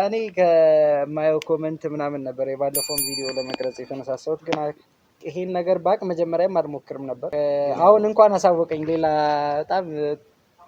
እኔ ከማየው comment ምናምን ነበር የባለፈውን ቪዲዮ ለመቅረጽ የተነሳሳሁት፣ ግን ይሄን ነገር ባቅ መጀመሪያም አልሞክርም ነበር። አሁን እንኳን አሳወቀኝ። ሌላ በጣም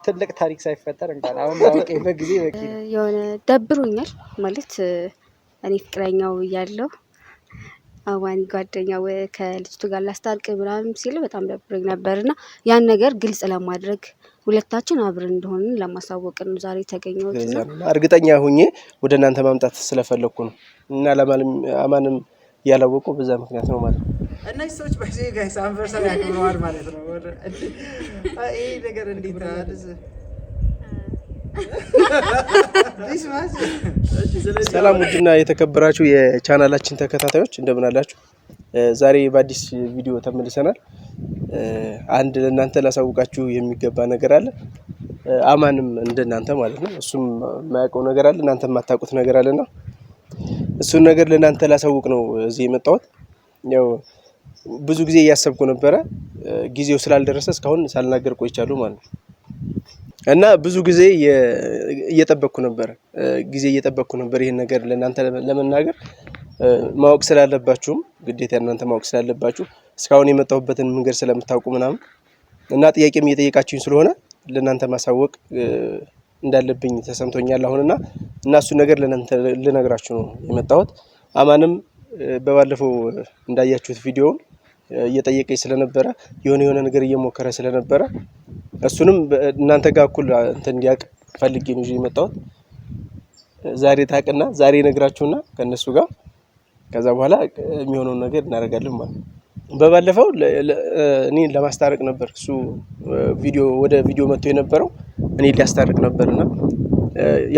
ትልቅ ታሪክ ሳይፈጠር እንኳን አሁን ማወቄ በጊዜ በቂ ነው። የሆነ ደብሮኛል ማለት እኔ ፍቅረኛው እያለሁ አዋኒ ጓደኛው ከልጅቱ ጋር ላስታርቅ ምናምን ሲል በጣም ደብሮኝ ነበር እና ያን ነገር ግልጽ ለማድረግ ሁለታችን አብረን እንደሆንን ለማሳወቅ ነው ዛሬ የተገኘሁት። ለዛ ነው እና እርግጠኛ ሁኜ ወደ እናንተ ማምጣት ስለፈለግኩ ነው እና አማንም ያላወቀው በዛ ምክንያት ነው ማለት ነው። እነዚህ ሰዎች በዚህ guys anniversary ያክብረዋል ማለት ነው። ይህ ነገር እንዴት ሰላም ውድና የተከበራችሁ የቻናላችን ተከታታዮች እንደምን አላችሁ? ዛሬ በአዲስ ቪዲዮ ተመልሰናል። አንድ ለእናንተ ላሳውቃችሁ የሚገባ ነገር አለ። አማንም እንደናንተ ማለት ነው። እሱም የማያውቀው ነገር አለ፣ እናንተ የማታውቁት ነገር አለና እሱን ነገር ለእናንተ ላሳውቅ ነው እዚህ የመጣሁት። ያው ብዙ ጊዜ እያሰብኩ ነበረ፣ ጊዜው ስላልደረሰ እስካሁን ሳልናገር ቆይቻለሁ ማለት ነው። እና ብዙ ጊዜ እየጠበቅኩ ነበረ፣ ጊዜ እየጠበቅኩ ነበር ይህን ነገር ለእናንተ ለመናገር። ማወቅ ስላለባችሁም ግዴታ እናንተ ማወቅ ስላለባችሁ እስካሁን የመጣሁበትን መንገድ ስለምታውቁ ምናምን እና ጥያቄም እየጠየቃችሁኝ ስለሆነ ለእናንተ ማሳወቅ እንዳለብኝ ተሰምቶኛል አሁንና እና እሱን ነገር ለእናንተ ልነግራችሁ ነው የመጣሁት። አማንም በባለፈው እንዳያችሁት ቪዲዮውን እየጠየቀኝ ስለነበረ የሆነ የሆነ ነገር እየሞከረ ስለነበረ እሱንም እናንተ ጋር እኩል እንትን እንዲያውቅ ፈልጌ ነው ይዤ የመጣሁት። ዛሬ ታውቅና ዛሬ ነግራችሁና ከእነሱ ጋር ከዛ በኋላ የሚሆነውን ነገር እናደርጋለን ማለት ነው። በባለፈው እኔ ለማስታረቅ ነበር እሱ ቪዲዮ ወደ ቪዲዮ መጥቶ የነበረው እኔ ሊያስታርቅ ነበርና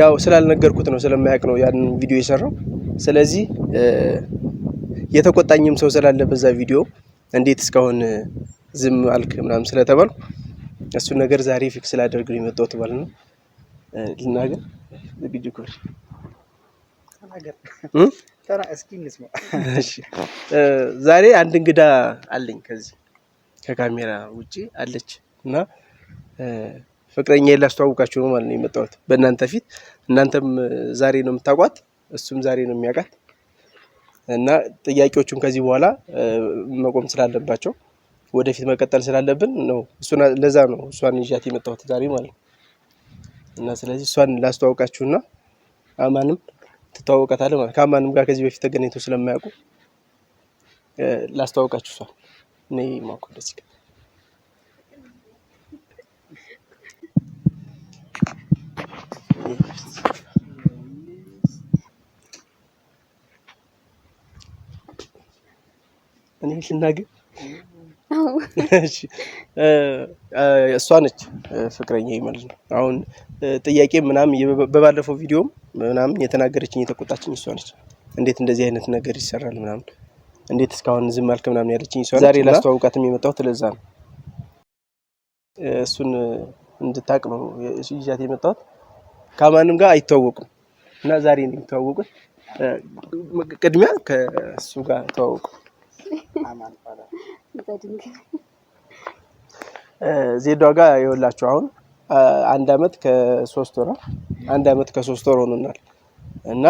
ያው ስላልነገርኩት ነው ስለማያውቅ ነው ያንን ቪዲዮ የሰራው። ስለዚህ የተቆጣኝም ሰው ስላለ በዛ ቪዲዮ እንዴት እስካሁን ዝም አልክ ምናምን ስለተባልኩ እሱን ነገር ዛሬ fix ላደርግ ነው የመጣሁት ማለት ነው። ልናገር ዝግጁ ከሆንሽ እሺ። ዛሬ አንድ እንግዳ አለኝ ከዚህ ከካሜራ ውጪ አለች እና ፍቅረኛ ላስተዋውቃችሁ ነው ማለት ነው የመጣሁት በእናንተ ፊት። እናንተም ዛሬ ነው የምታውቋት፣ እሱም ዛሬ ነው የሚያውቃት እና ጥያቄዎቹም ከዚህ በኋላ መቆም ስላለባቸው ወደፊት መቀጠል ስላለብን ነው። እሱን ለዛ ነው እሷን ይዣት የመጣሁት ዛሬ ማለት ነው። እና ስለዚህ እሷን ላስተዋውቃችሁና አማንም ትተዋወቃታለህ ማለት ከአማንም ጋር ከዚህ በፊት ተገናኝተው ስለማያውቁ ላስተዋውቃችሁ እሷን። እኔ ማውቀው ደስ ይላል። እኔ ልናገር? እሺ፣ እሷ ነች ፍቅረኛ ማለት ነው። አሁን ጥያቄ ምናምን በባለፈው ቪዲዮም ምናምን የተናገረችኝ የተቆጣችኝ እሷ ነች። እንዴት እንደዚህ አይነት ነገር ይሰራል ምናምን፣ እንዴት እስካሁን ዝም አልክ ምናምን ያለችኝ እሷ ነች። ዛሬ ላስተዋውቃትም የመጣሁት ለዛ ነው። እሱን እንድታቅ ነው ይዣት የመጣሁት። ከማንም ጋር አይተዋወቁም እና ዛሬ ነው የሚተዋወቁት። ቅድሚያ ከእሱ ጋር ተዋወቁ። ዜዷ ጋር ይኸውላችሁ አሁን 1 አመት ከ3 ወር 1 አመት ከ3 ወር ሆኖናል። እና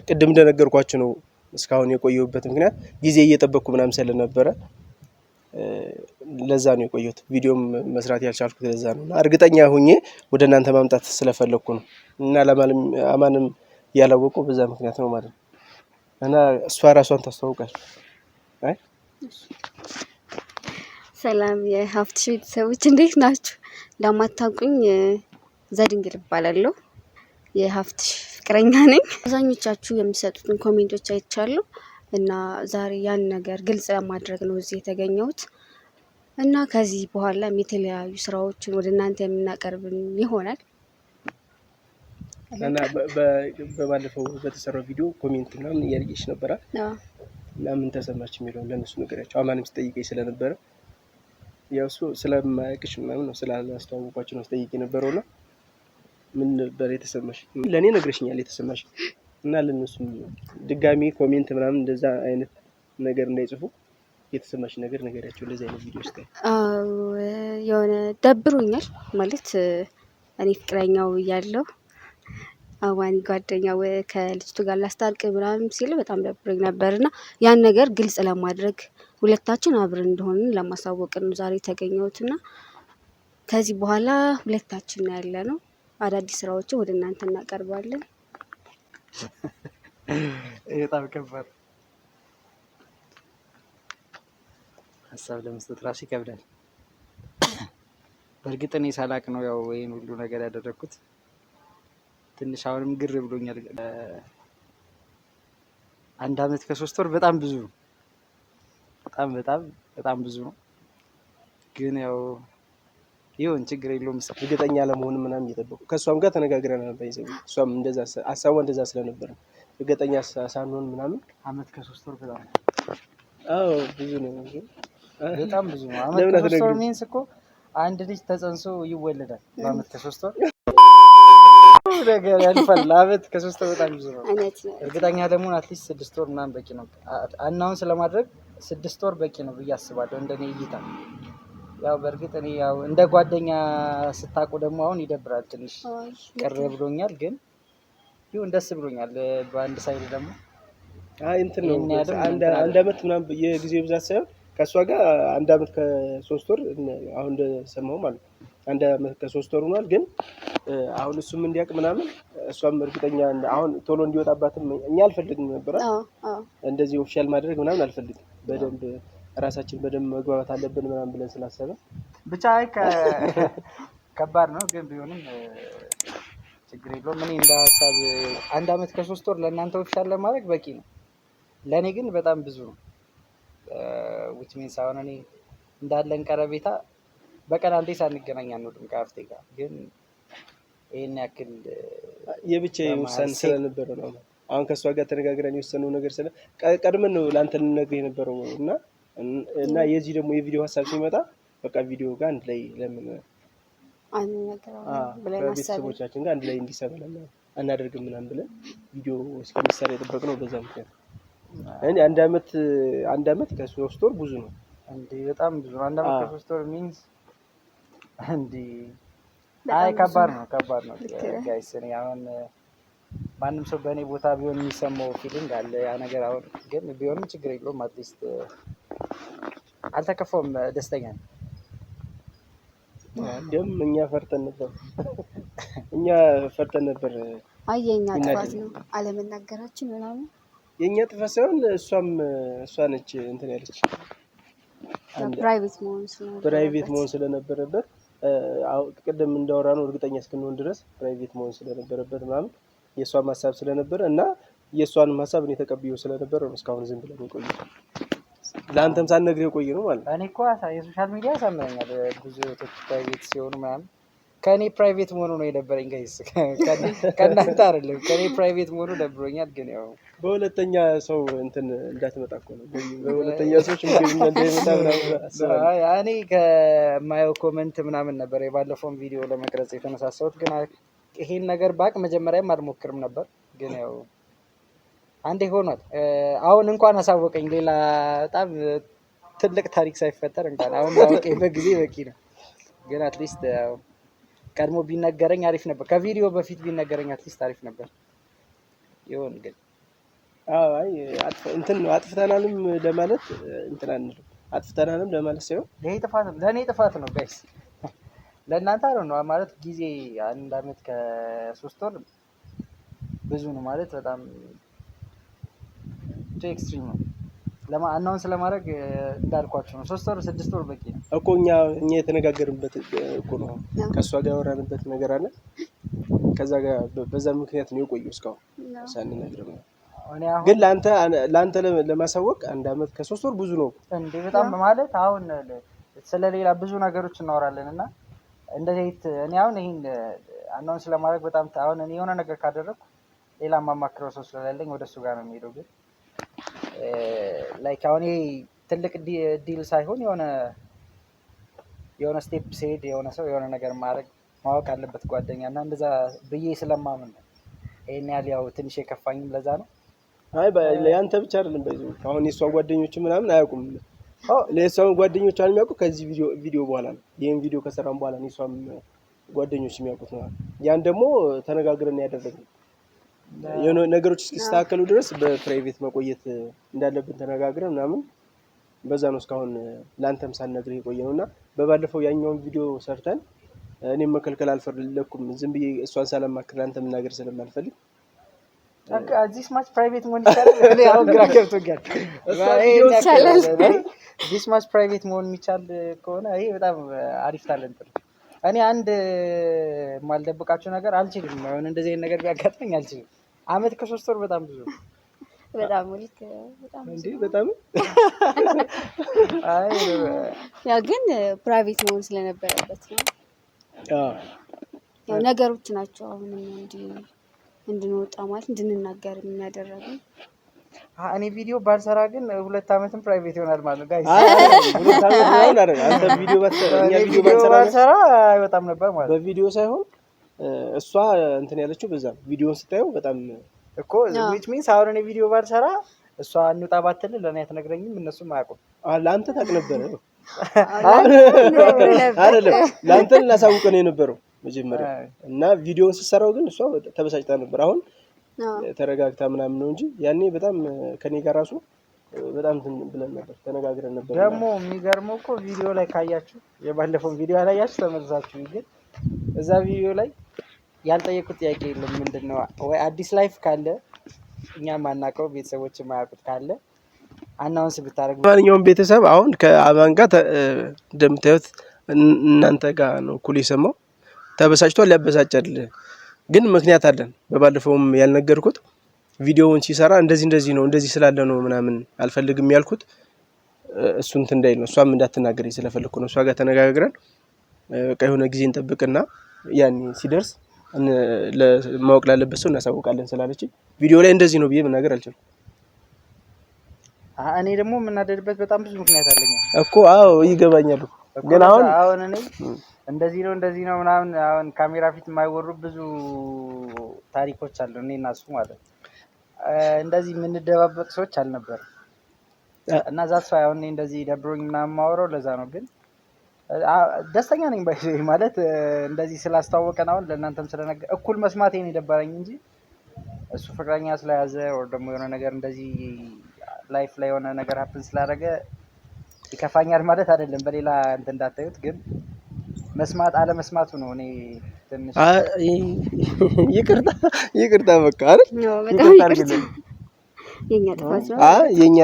ቅድም እንደነገርኳችሁ ነው እስካሁን የቆየሁበት ምክንያት ጊዜ እየጠበቅኩ ምናምን ስለነበረ ለዛ ነው የቆየሁት። ቪዲዮም መስራት ያልቻልኩት ለዛ ነው። እና እርግጠኛ ሁኜ ወደ እናንተ ማምጣት ስለፈለግኩ ነው። እና አማንም ያላወቀው በዛ ምክንያት ነው ማለት ነው። እና እሷ ራሷን ታስተዋውቃለች። አይ ሰላም የሀብትሽ ቤተሰቦች እንዴት ናችሁ? ለማታውቁኝ ዘድንግል እባላለሁ። የሀብትሽ ፍቅረኛ ነኝ። አብዛኞቻችሁ የሚሰጡትን comment ኦች አይቻለሁ እና ዛሬ ያን ነገር ግልጽ ለማድረግ ነው እዚህ የተገኘሁት እና ከዚህ በኋላም የተለያዩ ስራዎችን ወደ እናንተ የምናቀርብ ይሆናል። እና በባለፈው በተሰራው ቪዲዮ comment ምናምን እያየሽ ነበራ እና ምን ተሰማች የሚለውን ለእነሱ ንገሪያቸው። አማንም ሲጠይቀኝ ስለነበረ ያው እሱ ስለማያውቅሽ ምናምን ነው ስላላስተዋወቋቸው ነው ሲጠይቅ የነበረው። እና ምን ነበር የተሰማሽ? ለእኔ ነግረሽኛል የተሰማሽ እና ለእነሱ ድጋሚ comment ምናምን እንደዛ አይነት ነገር እንዳይጽፉ የተሰማሽ ነገር ንገሪያቸው። እንደዚህ አይነት ቪዲዮ ስታይ። አዎ፣ የሆነ ደብሮኛል ማለት እኔ ፍቅረኛው እያለሁ አዋኒ ጓደኛ ከልጅቱ ጋር ላስታርቅ ምናምን ሲል በጣም ደብሮኝ ነበር እና ያን ነገር ግልጽ ለማድረግ ሁለታችን አብረን እንደሆንን ለማሳወቅ ነው ዛሬ የተገኘሁት እና ከዚህ በኋላ ሁለታችን ነው ያለነው። አዳዲስ ስራዎችን ወደ እናንተ እናቀርባለን። በጣም ከባድ ሀሳብ ለመስጠት ራሱ ይከብዳል። በእርግጥ እኔ ሳላቅ ነው ያው ይሄን ሁሉ ነገር ያደረኩት። ትንሽ አሁንም ግር ብሎኛል። 1 አመት ከ3 ወር በጣም ብዙ ነው። በጣም በጣም በጣም ብዙ ነው። ግን ያው ይሁን ችግር የለውም። እርግጠኛ ለመሆን ምናምን እየጠበቁ ከእሷም ጋር ተነጋግረናል። ባይዘ እሷም እንደዛ ሀሳቧ እንደዛ ስለነበረ እርግጠኛ ሳንሆን ምናምን አመት ከ3 ወር በጣም አዎ ብዙ ነው። በጣም ብዙ ነው። አመት ከ3 ወር means እኮ አንድ ልጅ ተጸንሶ ይወለዳል። በአመት ከ3 ወር ነገር ያልፋል። አመት ከ3 ወር በጣም ብዙ ነው። እርግጠኛ ደግሞ at least 6 ወር ምናምን በቂ ነው። Announce ለማድረግ 6 ወር በቂ ነው ብዬ አስባለሁ እንደኔ እይታ። ያው በእርግጥ እኔ ያው እንደ ጓደኛ ስታውቁ ደግሞ አሁን ይደብራል ትንሽ ቅር ብሎኛል፣ ግን ይሁን ደስ ብሎኛል። በአንድ side ደግሞ አይ እንትን ነው አንድ አመት ምናምን የጊዜ ብዛት ሳይሆን ከእሷ ጋር 1 አመት ከ3 ወር አሁን እንደሰማው ማለት ነው 1 አመት ከ3 ወር ሆኗል። ግን አሁን እሱም እንዲያውቅ ምናምን እሷም እርግጠኛ አሁን ቶሎ እንዲወጣባትም እኛ አልፈልግም ነበረ። እንደዚህ official ማድረግ ምናምን አልፈልግም። በደንብ ራሳችን በደንብ መግባባት አለብን ምናምን ብለን ስላሰበ ብቻ አይ ከባድ ነው፣ ግን ቢሆንም ችግር የለውም። እኔ እንደ ሀሳብ 1 አመት ከ3 ወር ለእናንተ official ለማድረግ በቂ ነው። ለእኔ ግን በጣም ብዙ ነው። Which means አሁን እኔ እንዳለን ቀረቤታ በቀን አንዴ ሳንገናኝ አንውልም ከሀፍቴ ጋር፣ ግን ይሄን ያክል የብቻ ውሳኔ ስለነበረ ነው። አሁን ከእሷ ጋር ተነጋግረን የወሰነው ነገር ስለ ቀድመን ነው ለአንተ ልንነግርህ የነበረው እና የዚህ ደግሞ የቪዲዮ ሀሳብ ሲመጣ በቃ ቪዲዮ ጋር አንድ ላይ ለምን ከቤተሰቦቻችን ጋር አንድ ላይ እንዲሰራ ለምን አናደርግም ምናምን ብለን ቪዲዮ እስከሚሰራ የጠበቅነው በዛ ምክንያት። እኔ 1 አመት 1 አመት ከ3 ወር ብዙ ነው እንዴ፣ በጣም ብዙ ነው። 1 አመት ከ3 ወር means እንዴ፣ አይ ከባድ ነው፣ ከባድ ነው guys። እኔ አሁን ማንም ሰው በእኔ ቦታ ቢሆን የሚሰማው feeling አለ ያ ነገር። አሁን ግን ቢሆንም ችግር የለውም። At least አልተከፋውም፣ ደስተኛ ነኝ። እንዲያውም እኛ ፈርተን ነበር፣ እኛ ፈርተን ነበር። አይ የእኛ ጥፋት ነው አለመናገራችን ምናምን። የእኛ ጥፋት ሳይሆን እሷም እሷ ነች እንትን ያለች private መሆን Private መሆን ስለነበረበት ቅድም እንዳወራ ነው እርግጠኛ እስክንሆን ድረስ private መሆን ስለነበረበት ምናምን የእሷም ሀሳብ ስለነበረ እና የእሷንም ሀሳብ እኔ ተቀብዬው ስለነበረ ነው እስካሁን ዝም ብለን የቆየው። ለአንተም ሳትነግርህ የቆየ ነው ማለት ነው። እኔ እኮ የ social media ያሳምነኛል። ብዙ ህይወቶች private ሲሆኑ ምናምን ከእኔ private መሆኑ ነው የደበረኝ guys፣ ከእናንተ አይደለም። ከእኔ private መሆኑ ደብሮኛል። ግን ያው በሁለተኛ ሰው እንትን እንዳትመጣ እኮ ነው። በሁለተኛ ሰዎች ምግብ እንዳይመጣ ምናምን አስባለሁ። እኔ ከማየው comment ምናምን ነበር የባለፈውን ቪዲዮ ለመቅረጽ የተነሳሳሁት። ግን ይሄን ነገር ባቅ መጀመሪያም አልሞክርም ነበር። ግን ያው አንዴ ሆኗል። አሁን እንኳን አሳወቀኝ። ሌላ በጣም ትልቅ ታሪክ ሳይፈጠር እንኳን አሁን ማወቄ በጊዜ በቂ ነው። ግን at least ቀድሞ ቢነገረኝ አሪፍ ነበር። ከቪዲዮ በፊት ቢነገረኝ at least አሪፍ ነበር። ይሁን ግን አይ እንትን ነው አጥፍተናልም ለማለት እንትን አንልም። አጥፍተናልም ለማለት ሳይሆን ይሄ ጥፋት ነው፣ ለእኔ ጥፋት ነው guys፣ ለእናንተ አለ ነው ማለት ጊዜ 1 አመት ከ3 ወር ብዙ ነው ማለት በጣም too extreme ነው። Announce ለማድረግ እንዳልኳቸው ነው። 3 ወር 6 ወር በቂ ነው እኮ እኛ የተነጋገርንበት እኮ ነው። ከእሷ ጋር ያወራንበት ነገር አለ። ከዛ ጋር በዛ ምክንያት ነው የቆየው እስካሁን ሳንነግር ነው። ግን ለአንተ ለማሳወቅ 1 አመት ከ3 ወር ብዙ ነው እንዴ? በጣም ማለት አሁን ስለሌላ ብዙ ነገሮች እናወራለን እና እንደዚህ እኔ አሁን ይሄን announce ለማድረግ በጣም አሁን እኔ የሆነ ነገር ካደረግኩ ሌላ የማማክረው ሰው ስለሌለኝ ወደ እሱ ጋር ነው የሚሄደው። ግን like አሁን ይሄ ትልቅ deal ሳይሆን የሆነ step ሲሄድ የሆነ ሰው የሆነ ነገር ማድረግ ማወቅ አለበት ጓደኛ እና እንደዛ ብዬ ስለማምን ነው። ይሄን ያህል ያው ትንሽ የከፋኝም ለዛ ነው። አይ ያንተ ብቻ አይደለም፣ በዚህ አሁን የእሷ ጓደኞች ምናምን አያውቁም። ለእሷ ጓደኞች የሚያውቁ ከዚህ ቪዲዮ በኋላ ነው። ይሄን ቪዲዮ ከሰራን በኋላ ነው የእሷም ጓደኞች የሚያውቁት ነው። ያን ደግሞ ተነጋግረን ያደረግነው የሆነ ነገሮች እስኪስተካከሉ ድረስ በ private መቆየት እንዳለብን ተነጋግረን ምናምን በዛ ነው እስካሁን ለአንተም ሳልነግርህ የቆየ ነው። እና በባለፈው ያኛውን ቪዲዮ ሰርተን እኔም መከልከል አልፈለኩም። ዝም ብዬ እሷን ሳላማክር ለአንተ መናገር ስለማልፈልግ This much private መሆን ይቻላል? እኔ አሁን ግራ ገብቶኛል። ይቻላል። This much private መሆን የሚቻል ከሆነ ይሄ በጣም አሪፍ talent ነው። እኔ አንድ የማልደብቃቸው ነገር አልችልም። አሁን እንደዚህ አይነት ነገር ቢያጋጥመኝ አልችልም። አመት ከ3 ወር በጣም ብዙ ነው። በጣም ልክ በጣም እንዴ በጣም አይ ያው ግን private መሆን ስለነበረበት ነው። ያው ነገሮች ናቸው አሁንም እንድንወጣ ማለት እንድንናገር የሚያደርገን። እኔ ቪዲዮ ባልሰራ ግን 2 አመትም private ይሆናል ማለት ነው guys። አይ 2 አመት ምናምን አይደለም። አንተ ቪዲዮ ባትሰራ እኛ እኔ ቪዲዮ ቪዲዮ ባንሰራ ባልሰራ አይወጣም ነበር ማለት ነው። በቪዲዮ ሳይሆን እሷ እንትን ያለችው በዛ ነው። ቪዲዮውን ስታየው በጣም እኮ which means አሁን እኔ ቪዲዮ ባልሰራ እሷ እንውጣ ባትል ለኔ አትነግረኝም፣ እነሱም አያውቁም። ለአንተ ታውቅ ነበር አይደለም? ለአንተ ላሳውቅ ነው የነበረው መጀመሪያ። እና ቪዲዮውን ስትሰራው ግን እሷ ተበሳጭታ ነበር። አሁን ተረጋግታ ምናምን ነው እንጂ ያኔ በጣም ከኔ ጋር ራሱ በጣም እንትን ብለን ነበር፣ ተነጋግረን ነበር። ደግሞ የሚገርመው እኮ ቪዲዮ ላይ ካያችሁ፣ የባለፈውን ቪዲዮ ያላያችሁ ተመልሳችሁ፣ ግን እዛ ቪዲዮ ላይ ያልጠየቁት ጥያቄ የለም። ምንድነው ወይ አዲስ life ካለ እኛ ማናውቀው ቤተሰቦች የማያውቁት ካለ announce ብታደርግ። ማንኛውም ቤተሰብ አሁን ከአማን ጋር እንደምታዩት እናንተ ጋር ነው እኩል የሰማው። ተበሳጭቷል፣ ያበሳጫል። ግን ምክንያት አለን። በባለፈውም ያልነገርኩት ቪዲዮውን ሲሰራ እንደዚህ እንደዚህ ነው እንደዚህ ስላለ ነው ምናምን አልፈልግም ያልኩት እሱ እንትን እንዳይል ነው። እሷም እንዳትናገረኝ ስለፈለኩ ነው። እሷ ጋር ተነጋግረን በቃ የሆነ ጊዜ እንጠብቅና ያኔ ሲደርስ ማወቅ ላለበት ሰው እናሳውቃለን ስላለችኝ ቪዲዮ ላይ እንደዚህ ነው ብዬ መናገር አልችልም። እኔ ደግሞ የምናደድበት በጣም ብዙ ምክንያት አለኝ እኮ። አዎ ይገባኛል እኮ። ግን አሁን አሁን እኔ እንደዚህ ነው እንደዚህ ነው ምናምን አሁን ካሜራ ፊት የማይወሩ ብዙ ታሪኮች አሉ። እኔ እና እሱ ማለት ነው። እንደዚህ የምንደባበቅ ሰዎች አልነበርም። እና that's why አሁን እኔ እንደዚህ ደብሮኝ ምናምን የማወራው ለዛ ነው። ግን ደስተኛ ነኝ by the way ማለት እንደዚህ ስላስተዋወቀን አሁን ለእናንተም ስለነገ እኩል መስማቴ ነው የደበረኝ እንጂ እሱ ፍቅረኛ ስለያዘ or ደግሞ የሆነ ነገር እንደዚህ life ላይ የሆነ ነገር happen ስላደረገ ይከፋኛል ማለት አይደለም። በሌላ እንትን እንዳታዩት፣ ግን መስማት አለመስማቱ ነው እኔ ትንሽ ይቅርታ ይቅርታ በቃ አይደል? አዎ፣ በጣም ይቅርታ ይቅርታ። አድርግልን። የኛ ጥፋት ነው። የኛ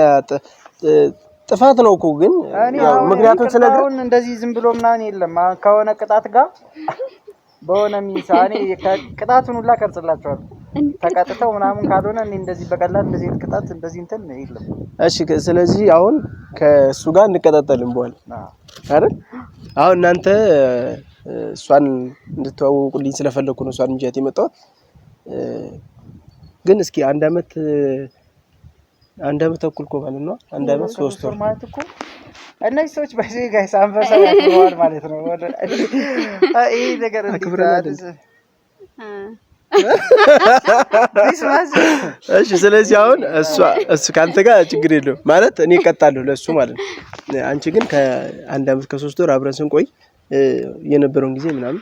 ጥፋት ነው እኮ ግን እኔ ያው አሁን ምክንያቱም ይቅርታ ስነግርህ አሁን እንደዚህ ዝም ብሎ ምናምን የለም። አሁን ከሆነ ቅጣት ጋር በሆነ means እኔ ቅጣቱን ሁላ ቀርጽላቸዋለሁ። ተቀጥተው ምናምን ካልሆነ እኔ እንደዚህ በቀላል እንደዚህ አይነት ቅጣት እንደዚህ እንትን የለም። እሺ፣ ስለዚህ አሁን ከእሱ ጋር እንቀጣጠልም በኋላ አይደል? አሁን እናንተ እሷን እንድትተዋወቁልኝ ስለፈለኩ ነው እሷን ይዣት የመጣሁት። ግን እስኪ አንድ አመት ተኩል እኮ ማለት ነው። አንድ አመት 3 ወር ማለት እኮ እነዚህ ሰዎች በዚህ guys አንበሳ ያክብረዋል ማለት ነው። ይሄ ነገር እንዴት አክብረናል። This much? እሺ፣ ስለዚህ አሁን እሱ ከአንተ ጋር ችግር የለውም ማለት እኔ እቀጣለሁ ለእሱ ማለት ነው። አንቺ ግን ከአንድ አመት ከ3 ወር አብረን ስንቆይ የነበረውን ጊዜ ምናምን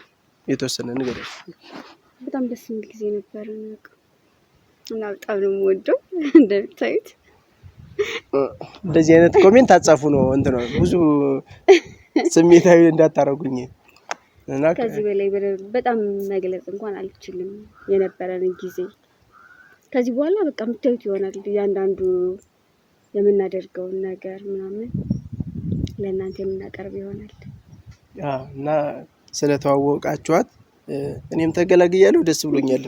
የተወሰነ ንገሪኝ። በጣም ደስ የሚል ጊዜ ነበረ በቃ። እና በጣም ነው የምወደው እንደምታዩት። እንደዚህ አይነት comment አጻፉ ነው እንትን ነው ብዙ ስሜታዊ እንዳታረጉኝ እና ከዚህ በላይ በጣም መግለጽ እንኳን አልችልም የነበረን ጊዜ። ከዚህ በኋላ በቃ የምታዩት ይሆናል እያንዳንዱ የምናደርገውን ነገር ምናምን ለእናንተ የምናቀርብ ይሆናል። እና ስለተዋወቃችኋት እኔም ተገላግያለሁ፣ ደስ ብሎኛል።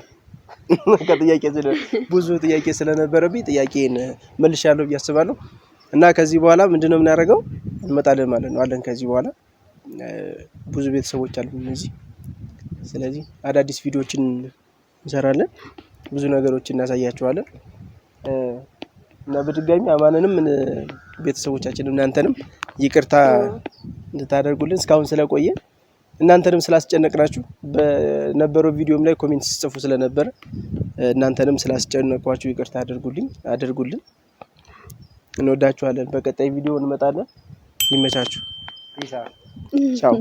ከጥያቄ ስለ ብዙ ጥያቄ ስለነበረብኝ ጥያቄን መልሻለሁ ብዬ አስባለሁ። እና ከዚህ በኋላ ምንድነው የምናደርገው? እንመጣለን ማለት ነው አለን። ከዚህ በኋላ ብዙ ቤተሰቦች አሉ እዚህ። ስለዚህ አዳዲስ ቪዲዮዎችን እንሰራለን፣ ብዙ ነገሮችን እናሳያቸዋለን። እና በድጋሚ አማንንም ቤተሰቦቻችንም እናንተንም ይቅርታ እንድታደርጉልን እስካሁን ስለቆየ እናንተንም ስላስጨነቅናችሁ በነበረው ቪዲዮም ላይ comment ሲጽፉ ስለነበረ እናንተንም ስላስጨነቅኳችሁ ይቅርታ አድርጉልን። እንወዳችኋለን። በቀጣይ ቪዲዮ እንመጣለን። ይመቻችሁ። Peace out. ቻው።